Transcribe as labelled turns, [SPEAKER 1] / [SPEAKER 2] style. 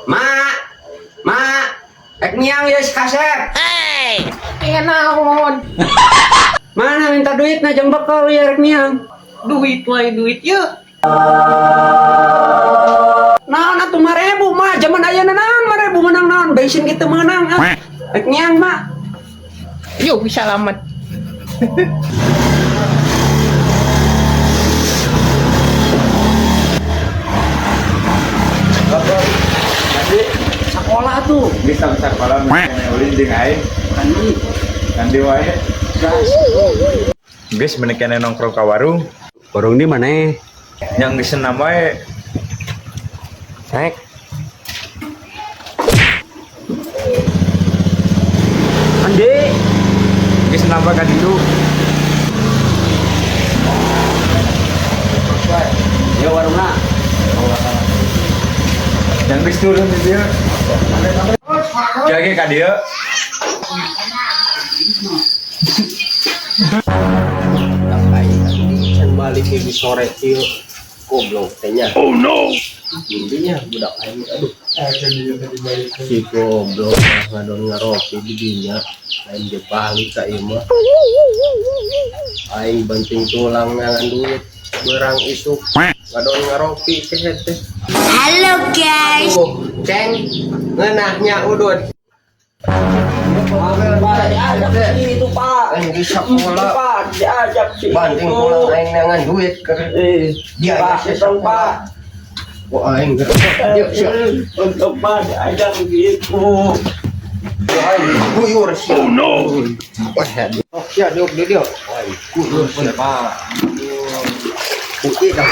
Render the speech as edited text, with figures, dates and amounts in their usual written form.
[SPEAKER 1] Ma! Ma! Ek miang ya si kasep.
[SPEAKER 2] Eh naon?
[SPEAKER 1] Mana minta duit na jang bekal ya rek miang.
[SPEAKER 2] Duit wae duit ye.
[SPEAKER 1] Naon atuh 5.000 mah zaman ayeuna naon 5.000 menang naon bensin gitu menang ah. Rek miang mah.
[SPEAKER 2] Yuk bisa selamat.
[SPEAKER 1] Sekolah tuh.
[SPEAKER 3] Bisa sekolah misalnya ulin jeung aing
[SPEAKER 1] Kandi.
[SPEAKER 3] nanti wae. Geus mending kene nongkrong ka warung.
[SPEAKER 1] Warung di mana?
[SPEAKER 3] Yang geus senam wae.
[SPEAKER 1] Naik. Andi.
[SPEAKER 3] Geus nambah ka ditu.
[SPEAKER 1] Ya warungna.
[SPEAKER 3] Yang geus turun di dieu. Jage ka dieu.
[SPEAKER 4] Can balik ke sore ieu goblok teh nya. Oh no. Intinya budak aing aduh. Si goblok ngadon ngaropi di dinya lain ge balik ka ieu mah. Aing banting tulang ngangan duit berang isuk ngadon ngaropi kehet teh.
[SPEAKER 5] Halo guys.
[SPEAKER 4] Oh, ceng ngeunahnya udud.
[SPEAKER 1] Diajak si itu pak.
[SPEAKER 4] Aing di sakola
[SPEAKER 1] Pak, diajak si
[SPEAKER 4] banting
[SPEAKER 1] itu.
[SPEAKER 4] tulang aing nangan duit ke
[SPEAKER 1] Eh,
[SPEAKER 4] dia
[SPEAKER 1] Pak,
[SPEAKER 4] geus
[SPEAKER 1] itu pak.
[SPEAKER 4] Wah, aing geus. Yuk, siap.
[SPEAKER 1] Untuk pak diajak gitu.
[SPEAKER 4] Aing guyur sia. Oh no. Wah, oh, sia diuk di dieu. Aing guyur sia. Pak. Putih dah.